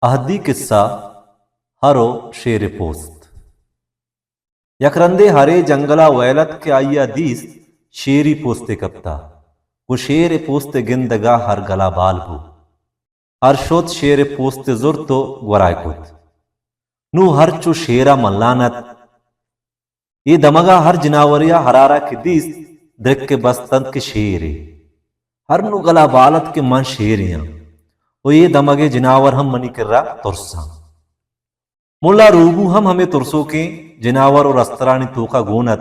اہدی کسہ، ہر و شیر پوست۔ یک رندے ہرے جنگلا ویل ات کہ آئیا دیست شیری پوستے کپتا۔ گوں شیر پوستے گندگا ہر گلا بال بو۔ ہر شت شیر پوستے زرت و گورائے کت۔ نوں ہر چو شیرا ملان ات۔ اے دمگا ہر جناوریا ہرارا کہ دیست، درکے بستنت کہ شیرے۔ ہر نوں گلا بال ات کہ من شیرے آں و اے دمگے جناور ہم منی کرا ترساں۔ ملا روبو ہم ہمے ترسوکیں جناور و رسترانی توکا گون ات۔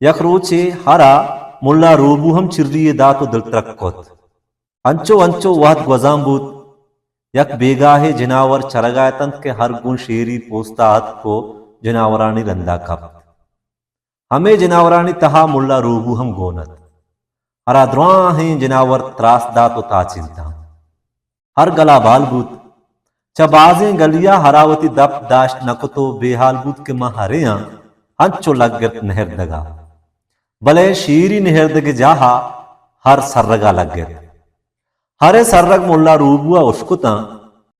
یک روچے ہرا ملا روبو ہم چریے دات و دلترک کت۔ انچو انچو وہد گوزان بوت۔ یک بیگاہے جناور چرگا اتنت کہ ہر گوں شیری پوستا اتک و جناورانی رندا کپت۔ ہمے جناورانی تہا ملا روبو ہم گون ات۔ ہرا دراہیں جناور تراس دات و تاچینتاں۔ ہر گلا بال بوت۔ چہ بازیں گلیا ہرا وتی دپ داشت نہ کت و بے حال بوت کہ من ہرے آں، انچو لگت نہردگا۔ بلے شیری نہردگے جاہا ہر سرگا لگت۔ ہرے سرگ ملا روبوا اشکتاں،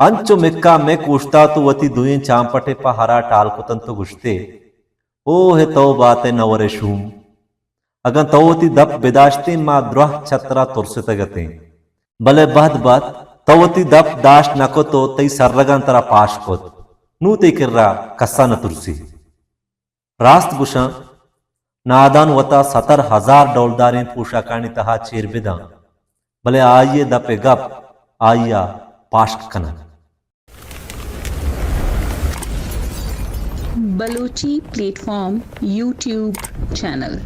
انچو مکا مک اوشتات و وتی دوئیں چامپٹے پہ ہرا ٹال کتنت و گوشتے، اوہ تو بات ئے نورے شوم! اگاں تو وتی دپ بداشتیں ما دراہ چہ ترا ترستگ اتیں، بلے بہت بات تو وتی دپ داشت نہ کت و تئی سرگاں ترا پاش کت، نوں تئی کرا کسا نہ ترسی۔ راست گوشاں، نادان وتا ستر ہزار ڈولداریں پوشاکانی تہا چیر بداں، بلے آئی ء دپ ء گپ آئی ء پاشک کناں۔ Balochi plate form YouTube channel.